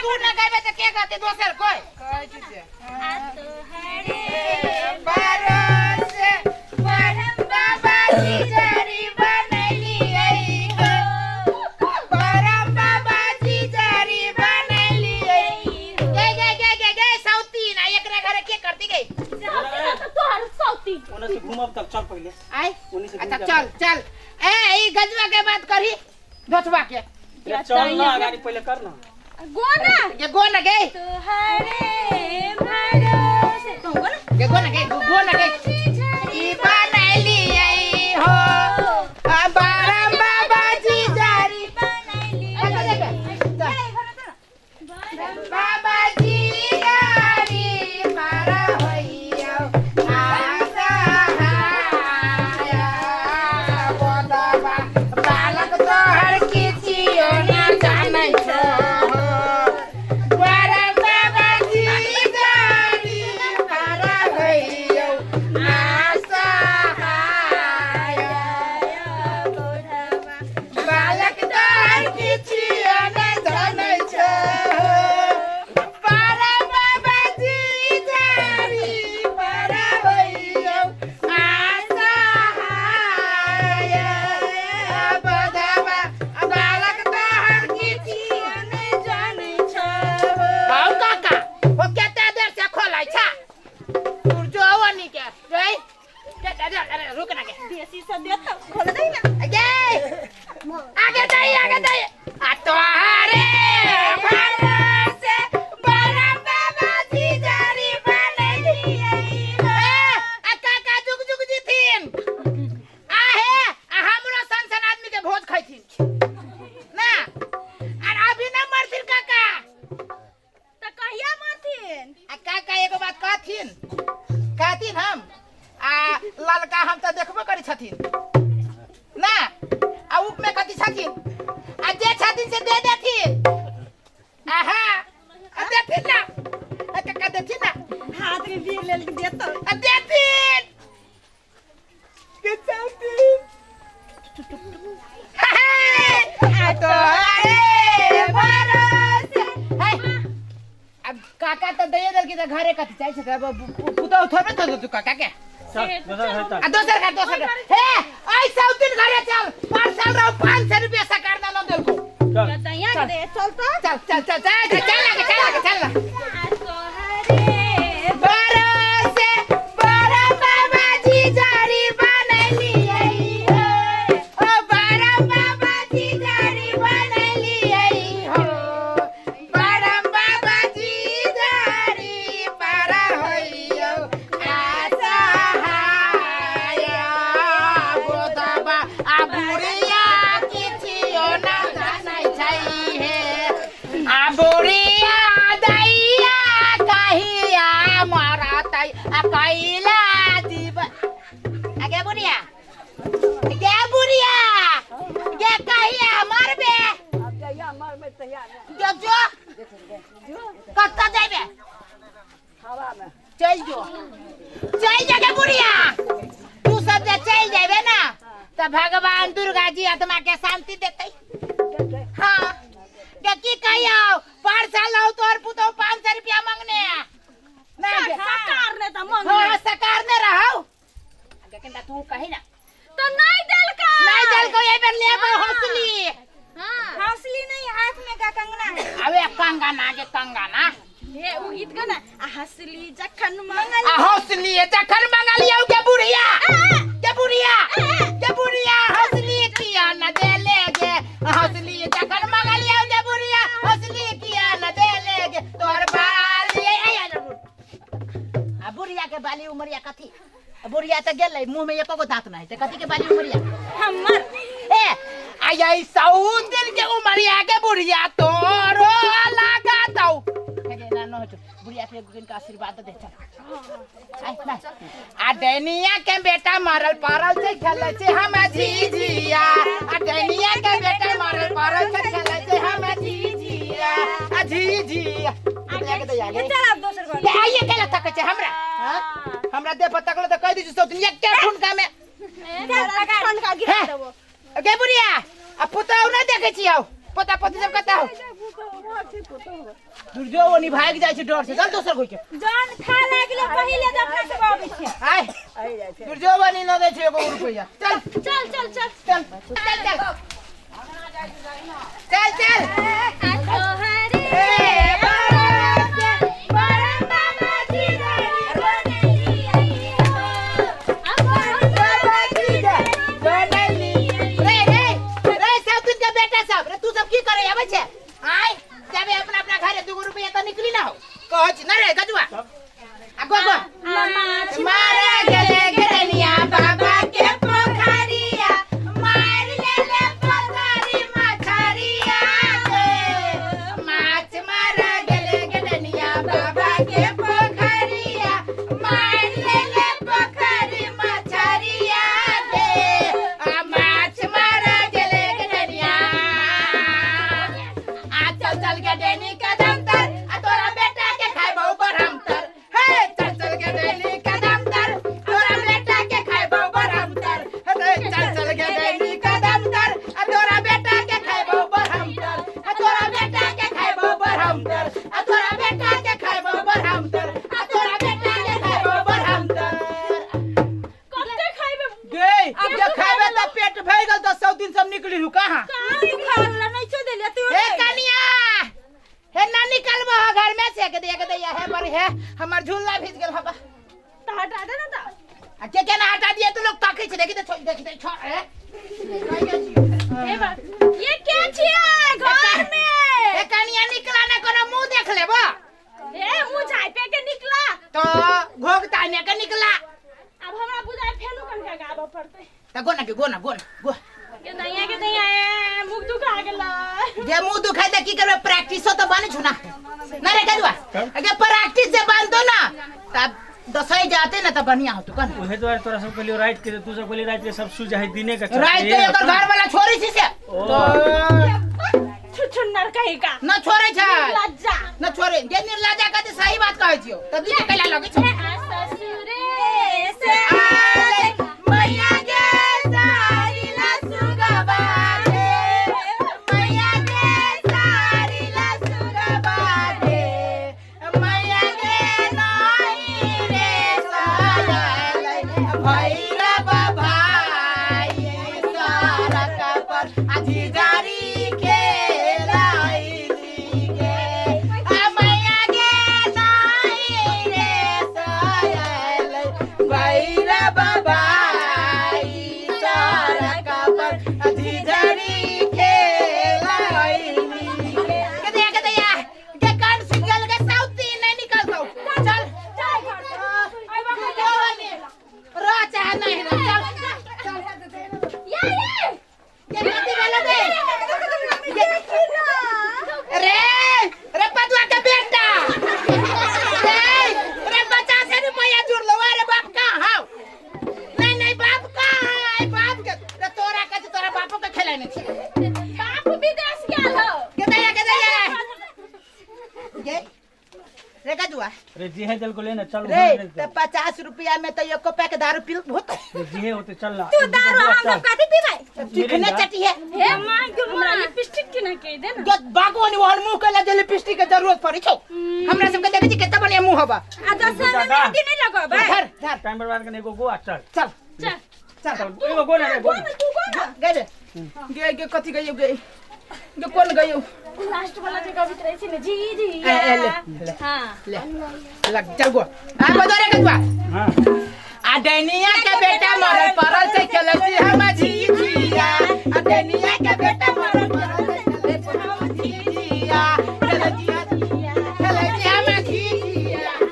तू न गाबे त के गाते दोसर कोई? कहै छी से। आ तोहरे भरोसे परम बाबा जी जारी बनैलियै हो, परम बाबा जी जारी बनैलियै। गे गे गे गे गे सौतीन, आ एकरा घरे के करती गई? सौती तो तोहर सौती। ओने से घूमब तब, चल पहिले। आय। ओने से घूम अच्छा के चल चल, ए ई गजुआ के बात करही धोचवा के। अरे चल ना, गाड़ी पहिले कर ना। गोना। गे गो न गे। तोहरे भरोसे तो गोना। गे गो न गे, गो न गे। ई बनैलियै हो, आ परम बाबा जी जारी बाबा जी जारी पार होइयौ आसहाय बोदबा, बालक तोहर किछियो न जानै छौ। परम बाबा जी जारी पार होइयौ आसहाय, बालक तोहर किछियो न जानै छौ। परम बाबा जी जारी पार होइयौ आसहाय बधवा, बालक तोहर किछियो न जानै छौ। हौ काका, हो केते देर से खोलै छा? तू जो आवनी के रे केते देर? अरे रुक ना के। बेसी से देत खोल दे ना। गे आगे जाई, आगे जाई। आ तोहरे भरोसे परम बाबा जी जारी बनैलियै। ए आ काका जुग जुग जीथिन, आहे आ हमरो सन सन आदमी के भोज खैथिन ना, आर अभी ना मरथिन काका। त कहिया मरथिन? आ काका एगो बात कहथिन, कहथिन हम आ ललका हम तऽ देखबो करै छथिन ना, आ उप में कथी छथिन, आ जे छथिन से दे देथिन। आहा आ देथिन ना, आ काका देथिन ना। हाथ में बीर लेल के देत। आ देथिन के चाहथिन। आ तोहरे भरोसे हे। अब काका तऽ दैये देलखिन तऽ घरे कथी चाही छै? तऽ पुतहु थोड़बे थोड़े तू काका के। चल दोसर घर चल। आ दोसर घर, दोसर घर हे ऐ सौतीन घरे चल। पर साल रहो 500 रुपया सरकार ना देलको। चल। तैया दे, चल तो। चल चल चल चल चल चल आगे, चल आगे, चल। आ तोहरे बरसे बरम बाबा जी जारी बनैलियै हो, ओ बरम बाबा जी जारी बनैलियै हो, बरम बाबा जी जारी पार होइयौ आसहाय गोदबा, आ बुढ़िया किछियो न जानै छै हे, आ बुढ़िया दैया कहिया मरतै आ कैला जीव। आ गे बुढ़िया, गे बुढ़िया, गे कहिया मरबे? आब जहिया मरबै तहिया ने। जो जो कतऽ जेबे? हवामे। चलि जो, चलि जा गे बुढ़िया। तू सब जे चलि जेबे ना तऽ भगवान दुर्गा जी आत्मा के शांति देतै। हाँ गे, की कहियौ, पर साल रहौ तोहर पुतहु 500 रुपया मंगने ना गे। सरकार ने त मंगने। हाँ, सरकार ने रहौ। गे कनिटा तू कही ना। तो नहीं देलका। नहीं देलको, एहि बेर लेबै हौसली। हां, हौसली नहीं, हाथ में का कंगना है। अबे कंगना गे, कंगना। हे उ गीत का ना, आ हंसली जखन मंगल। आ हौसली जखन मंगलियौ गे बुढ़िया, गे बुढ़िया, गे बुढ़िया, हौसली किया न देले गे? हौसली जखन मंगलियौ गे बुढ़िया, हौसली किया न देले गे? तोहर बाली ऐ ऐ आ बुढ़िया के बाली उमरिया कथी? आ बुढ़िया तऽ गेलै, मुँह में एको गो दांत नहि तऽ कथी के बाली उमरिया? हमर ए आई 100 दिन के उमरिया के बुढ़िया तोरो लगा दौ। हे ना न हो, बुढ़िया के एगो के आशीर्वाद दे, चल आय ना। आ डैनिया के बेटा मरल पड़ल छै, खेलै छै हम झिझिया। आ डैनिया के बेटा मरल पड़ल छै, खेलै छै हम झिझिया, आ झिझिया। बुढ़िया के दैया गे। चल, आब दोसर घर। ले आइए, केला तकै छै हमरा? हाँ? हमरा देह पर तकलो तऽ कहि दै छी सब एके ठुनका में। चल, ठंडा गिरा हे। देबो। गे बुढ़िया, आ पुतहु नहि देखै छी? आउ पोता पोती सब कतऽ हौ? दुर्जो वो निभाग जाइ छै डर से। चल दोसर कोई के जान खा लागले पहिले जे अपना सब आबै छै। आय दुर्जो बनी न दै छै एगो रुपैया। चल चल चल चल चल चल चल चल चल। तोहरे रे रे रे सब दिन के बेटा सब रे, तू सब की करे आबै छै? आय जाबे अपना अपना घरे 2 रुपैया त निकली ना हो कहै छी ना रे गजुआ। आ गो गो मारा गेले गरनिया बाबा के पोखरिया, मार लेले पोखरी मछरिया गे। माछ मारा गेले गरनिया बाबा के पोखरिया, मार लेले पोखरी मछरिया गे। आ माछ मारा गेले गरनिया। आ चल चल के डेनी कदम तर, आ तोरा बेटा के खाइबौ बरहम तर। हे चल चल के डेनी कदम तर, तोरा बेटा के खाइबौ बरहम तर। हे चल चल के डेनी कदम तर, आ तोरा बेटा के खाइबौ बरहम तर। आ तोरा बेटा के खाइबौ बरहम तर, आ तोरा बेटा के खाइबौ बरहम तर, आ तोरा बेटा के खाइबौ बरहम तर। कते खाइबे? गे जे खाइबे त पेट भरि गेल त 100 दिन सब निकली हु कहाँ? कहाँ तू खाला नहीं छो देलिया तू? हे कनिया, हे ना निकलबो हो घर में से। के दे के दैया हे पर हे हमर झूला भीज गेल हबा। त हटा दे ना त। आ के केना हटा दिए? तू लोग ताकै छै। देखि त छोड़, देखि त छोड़। ए हे बा ये के छियै घर में? हे कनिया निकला ना, कोनो मुंह देख लेबो। ए मुंह झाइपे के निकला तो घोग ताने के निकला। अब हमरा बुझाय फेनु कनका गाबऽ पड़तै। त गो ना के गो ना गो ना गो। के दैया के दैया ए मुख दुखा गेल। जे मुंह दुखाय त की करबे? प्रैक्टिस तो बन छु ना ना रे कदुआ। अगे प्रैक्टिस जे बनतो ना तब दसई जाते ना त बढ़िया होतो कन। उहे दुआरे तोरा सब कहलियो रात के, तू सब कहली रात के सब सु जाए दिने के। रात के एकर घर वाला छोड़ै छी से ओ। छुछुन्नर कहीं का न छोड़ै छै। लज्जा न छोड़े जे निर्लज्जा कहते सही बात कहै छियो त दिने कैला लगै छौ। ससुरे से आले मैया गे सारी लसुगबा गे, मैया गे सारी लसुगबा गे, मैया गे नाही रे सायल भैरव भाई सरक पर अधिकारी खेलाइली गे। आ मैया गे नाही रे सायल भैरव भाई सरक पर अधिकारी खेलाइली गे। के दैया के दैया के कान सिंगल के साउथी नहीं निकलतौ। चल चल घर से। रह चाहे नहीं रह, चल चल। या ये ये कथी भेलो रे? रे रे पदुआ के बेटा रे रे 50 रुपया जुड़लो। अरे बाप कहाँ हौ? नहीं नहीं बाप कहाँ है? बाप के रे तोरा के तोरा बापो के खेलाइ नहीं छी। बाप विदेश गेल हो। के दैया के दैया गे रे कदुआ रे जी है चल को लेना चल रे त 50 रुपया में त एको पैक दारू पी होतो। रे जी है होते चल ना। तू दारू हम सब कथी पीबै? चिकने चटी है। हे मां के हमरा लिपस्टिक किना के दे ना। गत बागवानी वहन मुंह के लगे लिपस्टिक के जरूरत पड़ी छौ। हमरा सबके देखै छी केतना बढ़िया मुंह हबा। आ दसमे में मेहंदी नहीं लगबै? धर धर टाइम बर्बाद करने को गो आ चल चल चल चल एगो गो ना रे गो ना। तू को ना गए रे गे गे कथी गयो गे गे कोन गयो? लास्ट वाला जे कवित रहै छै ने जी जी। ए, ए, ले, ले। हां ले लग चल गो आ बदरे गजुआ। हां आ डैनिया के बेटा